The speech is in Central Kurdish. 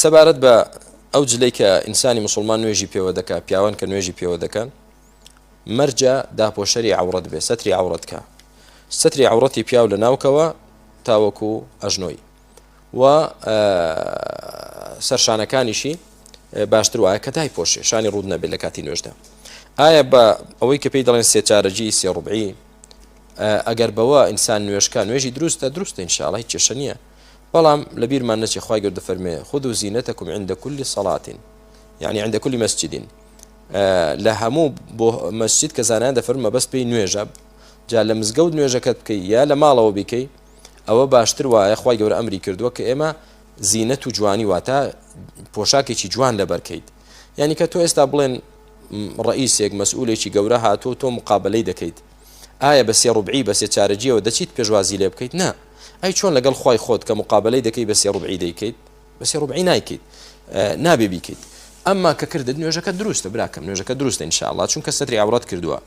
سەبارەت بە ئەو جلەی کە ئینسانی مسلمان نوێژی پێوە دەکا پیاوان کە نوێژی پێوە دەکەن مەرجە داپۆشەری عورەت بێ سەتری عورەت کە سەتری عورەتی پیاو لە ناوکەوە تاوەکو ئەژنۆی و سەرشانەکانیشی باشتر وایە کە دای پۆشێ شانی ڕوود نەبێت لە کاتی نوێژدا ئایا بە ئەوەی کە پێی دەڵێن سێچارەجی سێ ڕوبعی ئەگەر بەوە ئینسان نوێژکە نوێژی دروستە دروستە ئینشاءاللە هیچ کێشە نییە بەڵام لەبیرمان نەچێ خوای گەورە دەفەرمێ خذوا زینتکم عند كل صلاة یعنی عند كل مسجد لە هەموو بۆ مەسجد کە زانایان دەفەرموون مەبەست پێی نوێژە جا لە مزگەوت نوێژەکەت بکەی یا لە ماڵەوە بیکەی ئەوە باشتر وایە خوای گەورە ئەمری کردووە کە ئێمە زینەت و جوانی واتە پۆشاکێکی جوان لەبەرکەیت یعنی کە تۆ ئێستا بڵێن ڕئیسێک مەسئولێکی گەورە هاتووە تۆ مقابلەی دەکەیت ئایا بە سێ ڕوبعی بە سێ چارەگیەوە دەچیت پێشوازی لێ بکەیت؟ نا. ئەی چۆن لەگەڵ خوای خۆت کە مقابەلەی دەکەی بە سێ ڕوبعی دەیکەیت؟ بە سێ ڕوبعی نایکەیت. نابێ بیکەیت. ئەمما کە کردت نوێژەکە دروستە براکەم نوێژەکە دروستە ان شاء اللە چونکە سەتری عەورەت کردووە.